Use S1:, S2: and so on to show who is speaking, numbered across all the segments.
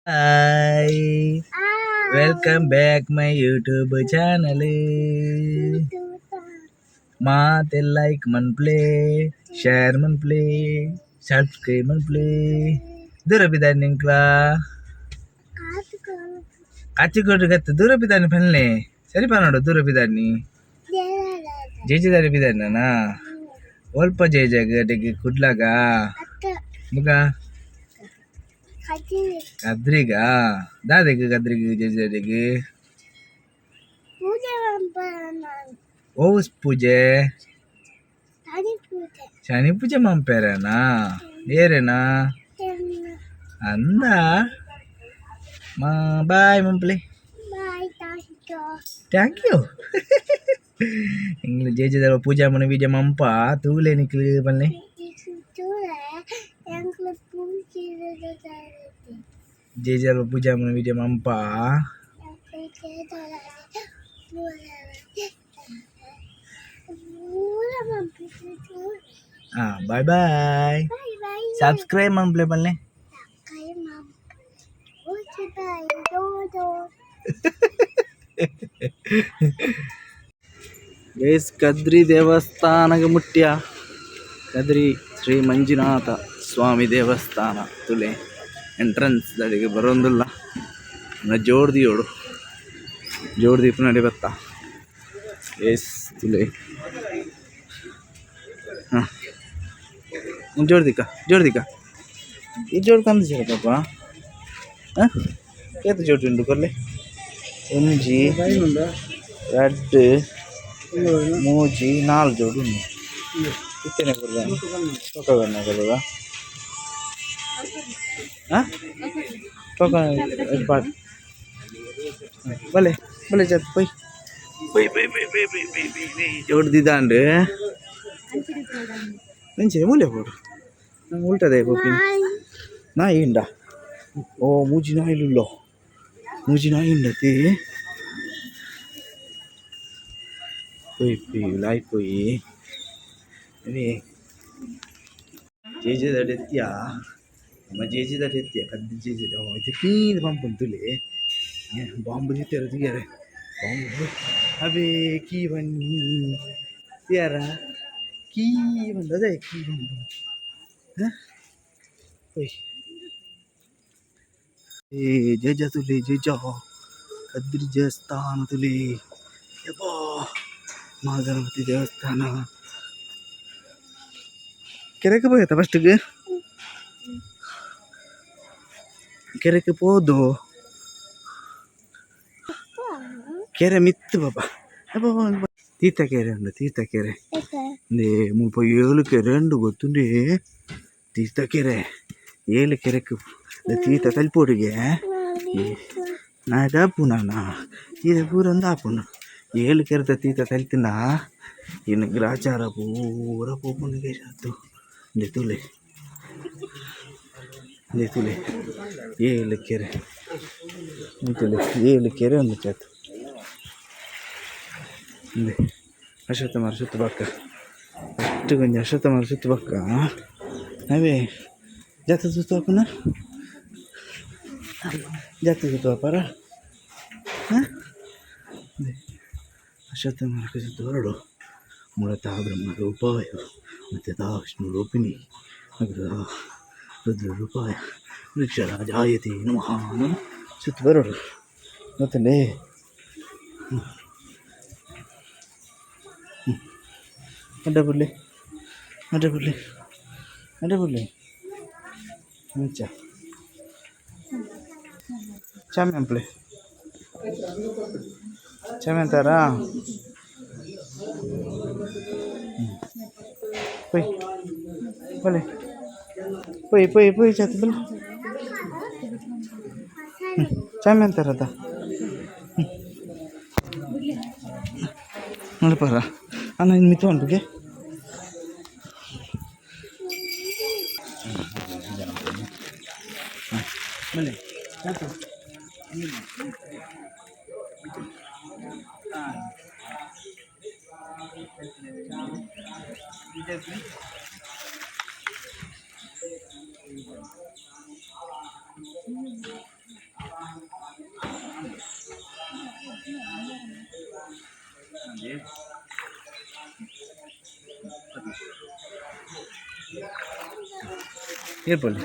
S1: Hi, welcome back my YouTube channel. ಮಾತೆಲ್ಲ like ಮನ್ಪ್ಲೆ, share ಮನ್ಪ್ಲೆ, subscribe ಮನ್ಪ್ಲೆ. ದೂರ ಬಿದ್ದಾನೆ ನಿಂಕ್ಲಾ ಕಾಚಿಕೋಟು ಗತ್ತು ದೂರ ಬಿದ್ದಾನೆ ಪನ್ಲೆ ಸರಿ ಪನ್ನೋಡು. ದೂರ ಬಿದ್ದಾನಿ ಜೇಜಿದಾರಿ ಬಿದ್ದಾನ. ಒಲ್ಪ ಜೇಜಾಗ ಅಡಿಗೆ ಕುಡ್ಲಾಗ ಮುಗ ಕದ್ರಿಗ ದಾದೆಗ್ ಕದ್ರಿಗ್ ಜೇಜಾರಿಗೆ ಓಸ್ ಪೂಜೆ, ಶನಿ ಪೂಜೆ ಮನ್ಪೆರೆನಾ? ಏರೆನಾ ಅಂದ? ಮಾ ಬಾಯ್ ಮನ್ಪ್ಲೆ. Thank you. ಎಂಗ್ಲ ಜೇಜದ ಪೂಜೆ ಮನ ವೀಡಿಯೋ ಮಂಪ ತೂಲೆ ನಿಕ್ಲು ಪನ್ಲೆ. ಜೇಜದ ಪೂಜೆ ಮನ ವೀಡಿಯೋ ಮಂಪ. ಹಾಂ, ಬಾಯ್ ಬಾಯ್. ಸಬ್ಸ್ಕ್ರೈಬ್ ಮನ್ಪ್ಲೆ ಪನ್ಲೆ. ಗೈಸ್, ಕದ್ರಿ ದೇವಸ್ಥಾನಗ ಮುಟ್ಯ. ಕದ್ರಿ ಶ್ರೀ ಮಂಜುನಾಥ ಸ್ವಾಮಿ ದೇವಸ್ಥಾನ ತುಲೆ. ಎಂಟ್ರೆನ್ಸ್ ದಡಿಗೆ ಬರೋಂದಿಲ್ಲ. ಜೋಡ್ದಿಯೋಡು ಜೋಡ್ದೀಪ ನಡಿ ಬತ್ತ. ಎಸ್ ತುಲೆ. ಹಾಂ, ಜೋಡ್ದಿಕ್ಕ ಜೋಡ್ದಿಕ್ಕ ಈ ಜೋಡ್ ಕಂದು ಪಾಪ. ಹಾಂ, ಏತ್ ಜೋಡಿ ಉಂಡು ಕೊರ್ಲೆ? ಒಂಜಿ, ರಡ್ಡ್, ಮೂಜಿ, ನಾಲ್ ಜೋಡಿ ಉಂಡು. ಇತ್ತನೆ ಕೊರ್ದ ಟೋಕನ್ ಕೊರ್ದ. ಹಾಂ, ಟೋಕನ್ ಪಾಡ್. ಬಲೆ ಬಲೆ ಜತ್ ಪೊಯ್ ಪೊಯ್ ಪೊಯ್ ಪೊಯ್ ಪೊಯ್ ಪೊಯ್ ಪೊಯ್ ಪೊಯ್ ಪೊಯ್. ಜೋಡ್ ದಿದಾಂಡ್ ಎಂಚೆ ಮೂಲೆ ಬೋಡು ನಂಗೆ ಉಲ್ಟದೆ ಪೋಪಿನ. ನಾಯಿ ಉಂಡ? ಓ, ಮೂಜಿ ನಾಯಿಲುಲ್ಲೋ. ಮೂಜಿ ನಾಯಿ ಉಂಡತಿ. ಪೊಯ್ ಪೊಯ್ ಲಾಯ್ ಪೊಯ್. ಅವೇ ಜೇಜೆದಡೆತ್ಯ ನಮ್ಮ ಜೇಜೆದಡೆತ್ಯ ಕದ್ದು ಜೇಜೆ. ಓ, ಇತ್ತೆ ಕೀಂದ್ ಪಂಪುಂಡು ತುಲೆ. ಬಾಂಬು ದಿತ್ತೆರ್ ತೂಯರೆ, ಬಾಂಬು. ಅವೇ ಕೀ ಬನ್ನಿ ತೂಯರ. ಕೀ ಬಂದು ಅದೇ ಕೀ ಬಂದು. ಹಾಂ, ಪೊಯ್. ಏ ಜೇಜ ತುಲೆ, ಜೇಜ ಕದ್ರಿ ದೇವಸ್ಥಾನ ತುಲೆ. ಯಬ್ಬಾ, ಮಹಾಗಣಪತಿ ದೇವಸ್ಥಾನ. ಕೆರೆಕ್ ಪೋಯತ ಫಸ್ಟ್ಗೆ? ಕೆರೆಕ್ ಪೋದು ಕೆರೆ ಮಿತ್ತು ಪಾಪ. ತೀರ್ಥ ಕೆರೆ ಉಂಡು, ತೀರ್ಥ ಕೆರೆ. ಮುಲ್ಪ ಏಳು ಕೆರೆ ಉಂಡು, ಗೊತ್ತುಂಡೆ? ತೀರ್ಥ ಕೆರೆ, ಏಳು ಕೆರೆಕ್ ತೀರ್ಥ ತಲ್ಪೋಡಿಗೆ ನಾದಾಪುನ ತೀರ್ಥ ಪೂರ ಆಪುಂಡು. ಏಳು ಕೆರೆತ ತೀರ್ಥ ತಲ್ತಿನ ಇನ್ನು ಗ್ರಾಚಾರ ಪೂರ ಪೋಪುಂಡು. ಆತು ಇಂದೆ ತೂಲೆ, ಇಂದೆ ತೂಲೆ, ಏಳು ಕೆರೆ ತೂಲೆ, ಏಳು ಕೆರೆ ಉಂಡು ಚಾತು. ಇಂದೆ ಅಶ್ವತ್ಥ ಮರ ಸುತ್ತ ಬಕ್ಕ. ಅಷ್ಟು ಕೊಂಚ ಅಶ್ವತ್ಥ ಮರ ಸುತ್ತ ಬಕ್ಕ. ಅವೇ ಜಾತ್ರೆ ಸುತ್ತ ಹಾಕುನ, ಜಾತ್ರೆ ಸುತ್ತ ಬಾಪಾರ. ಹಾಂ, ಅಶ್ವತ್ಥ ಮರಕ್ಕೆ ಸುತ್ತ ಬರಡು. ಮೂಲತಃ ಬ್ರಹ್ಮ ರೂಪಾಯ ಮಧ್ಯತಃ ವಿಷ್ಣು ರೂಪಿಣಿ, ಅಗ್ರತಃ ರುದ್ರ ರೂಪಾಯ ವೃಕ್ಷರಾಜಾಯತೆ ನಮಃ. ಸುತ್ತ ಬರೋಡು ಗೊತ್ತಂಡೆ. ಅಡ್ಡ ಬಿಡ್ಲಿ, ಅಡ್ಡ ಬಿಡ್ಲಿ, ಅಡ್ಡ ಬಿಡ್ಲಿ. ಅಂಚ ಚಾಮೆ ಅಂಪ್ಲೆ ಚಾಮೆ ಅಂತಾರಾ. ಪೊಯ್ ಬಲೆ, ಪೊಯ್ ಪೊಯ್ ಪೊಯ್ ಚಾತ್ ಬಲೆ. ಚಾಮೆ ಅಂತಾರದ ನೋಡಪಾರ. ಅಣ್ಣ, ಇನ್ನು ಮಿತ್ತು ಉಂಟುಗೆ. ಬಲೆ ಚಾತು. ಏರ್ಪೊಲಿ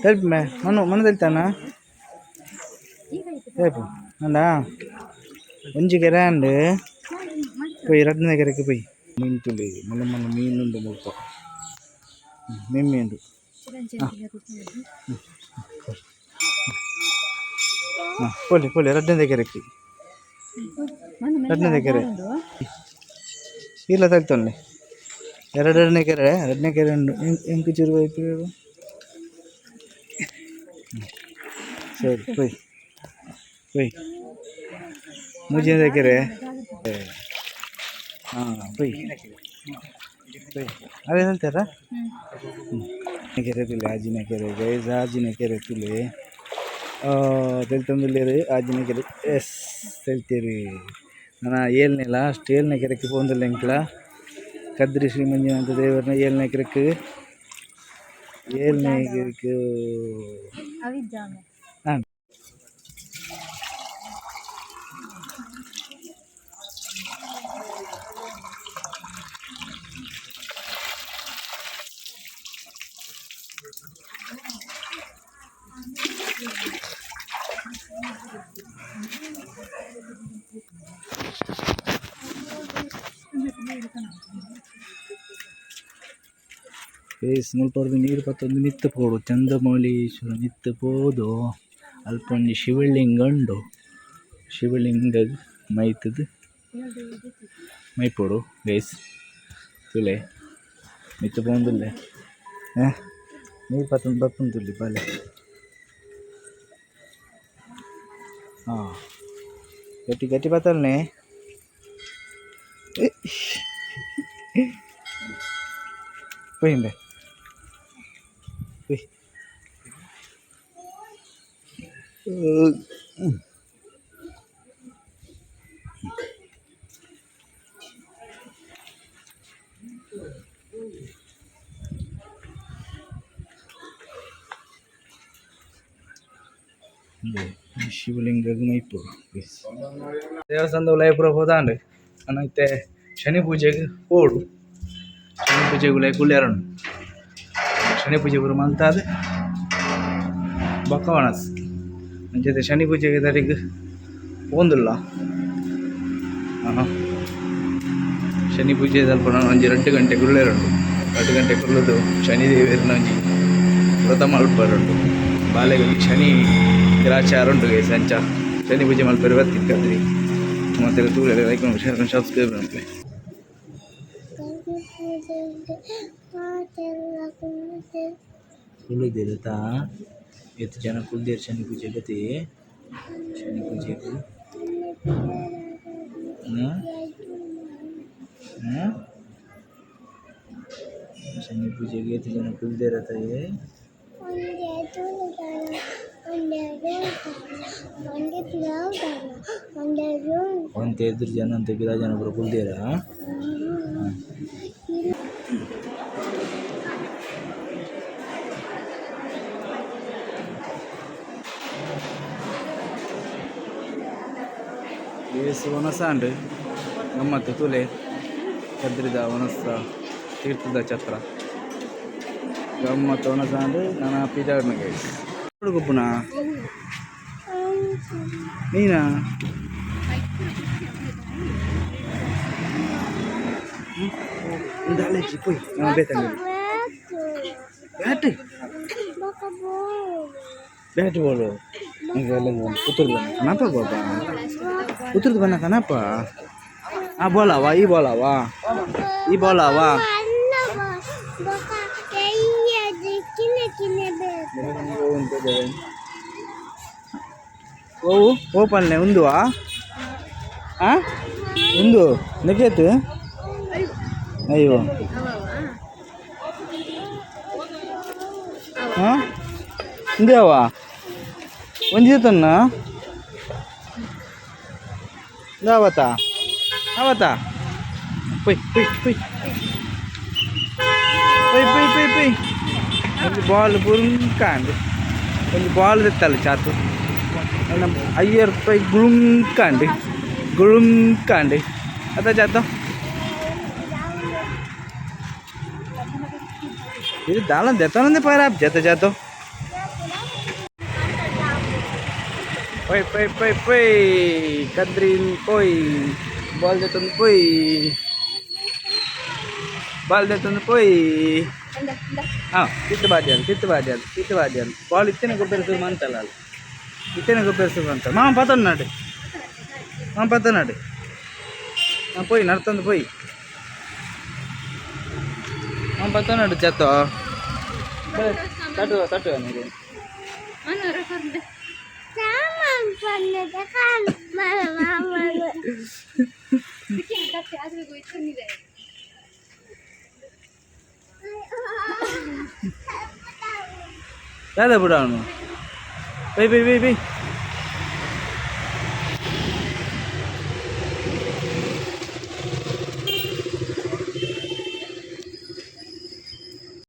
S1: ತೆಲ್ಪಿ ಮೇ ಮನು ಮನು ತೆಲ್ತಾನ ತೆಲ್ಪು ಅಂಡ ಒಂಜಿ ಕೆರೆ ಅಂಡ್ ಪೋಯಿ ರಡ್ಡನೇ ಕೆರೆಕ್ ಪೋಯಿ ಮೀನು ತುಳಿ ಮಲ್ಲ ಮಲ್ಲ ಮೀನುಂಡು ಮುಲ್ಪ ಮೆಮ್ಮಿ ಉಂಡು. ಹಾಂ ಪೋಲಿ ಪೋಲಿ ರಡ್ಡನೇ ಕೆರೆಕ್ ರಡ್ಡನೇ ಕೆರೆ ಇಲ್ಲ ತಲ್ತೊನ್ಲೆ ಎರಡನೇ ಕೆರೆ ಎರಡನೇ ಕೆರೆ ಉಂಡು ಎಂಕು ಚೂರು ಬೈಪು. ಸರಿ ಪೋಯ್ ಪೋಯ್ ಮೂಜನೇ ಕೆರೆ. ಹಾಂ ಪೋಯ್ ಪೋಯ್ ಅದೇ ಹೇಳ್ತಾರ ಕೆರೆ ತುಲೆ ಆಜಿನ ಕೆರೆ ಗೈಸ್ ಆಜಿನ ಕೆರೆ ತುಲೆ ತೆಲ್ತೊಂದುಲ್ಲೆರ್ ಆಜಿನ ಕೆರೆ ಎಸ್ ತೆಲ್ತೇರು ನನ ಏಳ್ನೇ ಲಾಸ್ಟ್ ಏಳ್ನೇ ಕೆರೆಕ್ ಪೋವೊಂದುಲ್ಲೆ ಎಂಕ್ಲ ಕದ್ರಿ ಶ್ರೀ ಮಂಜುನಾಥ ದೇವರ್ನ ಏಳ್ನೇ ಕೆರೆಕ್ ಏಳ್ನೇ ಕೆರೆಕ್. ಹಾಂ ಗೈಸ್ ಮುಲ್ಪರ್ದ್ ನೀರು ಪತ್ತೊಂದು ಮಿತ್ತ್ ಪೋಡು ಚಂದ್ರಮೌಳೀಶ್ವರ ಮಿತ್ತ್ ಪೋದು ಅಲ್ಪ ಒಂಜಿ ಶಿವಲಿಂಗ ಉಂಡು ಶಿವಲಿಂಗಗ್ ಮೈತುದು ಮೈಪೊಡು ಗೈಸ್ ತೂಲೆ ಮಿತ್ತ್ ಪೋವೊಂದುಲ್ಲೆ ನೀರು ಪತ್ತೊಂದು ಬರ್ಪುಂಡು ಬಾಲೆ. ಹಾಂ ಗಟ್ಟಿ ಗಟ್ಟಿ ಪತ್ತಲ್ನೆ ಪೋಯಿಂಬೆ ಪೋಯ್. ಶಿವಲಿಂಗಗ್ ಮೈಪೊಡು ಗೈಸ್. ದೇವಸ್ಥಾನದ ಉಲಾಯಿ ಪೂರ ಪೋದಾಂಡ್ ಅನ ಇತ್ತೆ ಶನಿ ಪೂಜೆಗ್ ಪೋಡು ಶನಿ ಪೂಜೆಗ್ ಉಲಾಯಿ ಕುಲ್ಯರ ಉಂಡು ಶನಿ ಪೂಜೆ ಪೂರ ಮಲ್ತಾದ್ ಬೊಕ್ಕ ವನಸ್ ಅಂಚನೆ ಶನಿ ಪೂಜೆಗ್ ದಡಿಗ್ ಪೋವೊಂದುಲ್ಲ. ಶನಿ ಪೂಜೆ ಅಲ್ಪ ಒಂಜಿ 2 ಗಂಟೆ ಕುಲ್ಲೆರೆ ಉಂಡು 2 ಗಂಟೆ ಕುಲ್ಲುದು ಶನಿ ದೇವೆರ್ನ ಒಂಜಿ ವ್ರತ ಮಲ್ಪರೆ ಉಂಡು ಬಾಲೆಗ್ ಶನಿ ಗ್ರಾಚಾರ ಉಂಡು ಗೈಸ್. ಅಂಚ ಶನಿ ಪೂಜೆ ಮಲ್ಪೆರೆ ಬತ್ತಿತ್ತು ಕದ್ರಿ ಮಾತೆರ್ಲ ತೂಲೆರ್ ಲೈಕ್ ಮಲ್ಪುಲೆ ಶೇರ್ ಸಬ್ಸ್ಕ್ರೈಬ್ ಮಲ್ಪುಲೆ. ಕುಲ್ಲುದೆರ್ ಏತ್ ಜನ ಕುಲ್ದೆರ್ ಶನಿ ಪೂಜೆಗ್ ಶನಿ ಪೂಜೆಗ್. ಶನಿ ಪೂಜೆಗ್ ಏತ್ ಜನ ಕುಲ್ದೆರ್ ಒಂತೆ ಎದುರು ಜನ ಒಂತೆ ಪಿರ ಜನ ಪೂರ ಕುಲ್ದೆರಾ. ಲೇಸ್ ವನಸಾಂಡ್ ಗಮ್ಮತ್ತು ತೂಲೆ ಕದ್ರಿದ ವನಸ ತೀರ್ಥದ ಛತ್ರ ಗಮ್ಮತ್ತು ವನಸಾಂಡ್ ನನ ಪಿದಾಡ್ನ ಗೈಸ್ ಗೊಬ್ಬುನ ಮೀನಾ ಉಂದಾಲೇಜಿ ಪೋಯ್ ನಮ್ಮ ಬೇತಂಗಡಿ ಬ್ಯಾಟ್ ಬ್ಯಾಟ್ ಬೋಲು ಪುತ್ತೂರು ಬನ್ನ ಕನಪ ಬಾಬಾ ಪುತ್ತೂರ್ದು ಬನ್ನ ಕನಪ ಆ ಬೋಲಾವಾ ಈ ಬೋಲಾವಾ ಈ ಬೋಲಾವಾ. ಓವು ಓಪನ್ಲೆ ಉಂದುವಾ ಆ ಉಂದು ನೆಕೇತು ಅಯ್ಯೋ ಹಾಂ ಉಂದೇವಾ ಒಂಜಿ ತನ್ನ ಅವತಾ ಅವತಾ ಪೊಯ್ ಪೊಯ್ ಪೊಯ್ ಪೊಯ್ ಪೊಯ್ ಪೊಯ್ ಪೊಯ್ ಒಂಜಿ ಬಾಲ್ ಪುರುಂಕಾಂಡ್ ಒಂಜಿ ಬಾಲ್ ದೆತ್ತಲ್ಲ ಚಾತು. 50 ರೂಪಾಯಿ ಗುಳುಂಕಾಂಡ್ ಗುಳುಂಕಾಂಡ್ ಅತ್ತ ಜಾತ. ಇದು ದಾಲ ದೆತ್ತೊಂದೆ ಪೋಯರ ಜತ ಜಾತೋ. ಪೊಯ್ ಪೊಯ್ ಪೊಯ್ ಪೊಯ್, ಕದ್ರಿನ್ ಪೊಯ್, ಬಾಲ್ ದೆತ್ತೊಂದು ಪೊಯ್, ಬಾಲ್ ದೆತ್ತೊಂದು ಪೊಯ್. ಹಾಂ, ತಿತ್ತು ಬಾದ್ಯಾಲ್, ತಿತ್ತು ಬಾದ್ಯಾಲ್, ತಿತ್ತು ಬಾದ್ಯಾಲ್. ಬಾಲ್ ಇತ್ತನೆ ಗೊಬ್ಬರ ಶುರು ಮಂತಲ್ಲ ಅಲ್ಲಿ, ಇತ್ತನೆ ಗೊಬ್ಬರ ಶುರು ಮಂತ. ಮಾಮ ಪತೊಂದು ನಾಡು, ಮಾಮ ಪತ್ತನಾಡು. ಹಾಂ, ಪೋಯಿ, ನಡ್ತೊಂದು ಪೋಯಿ. ಮಾಮ ಪತ್ತನಾಡು. ಚತ್ತೋ ತಟ್ಟುವ ತಟ್ಟುವ ನೀರು. ದಾದ ಬಿಡ ಅವನು. Bye bye bye bye.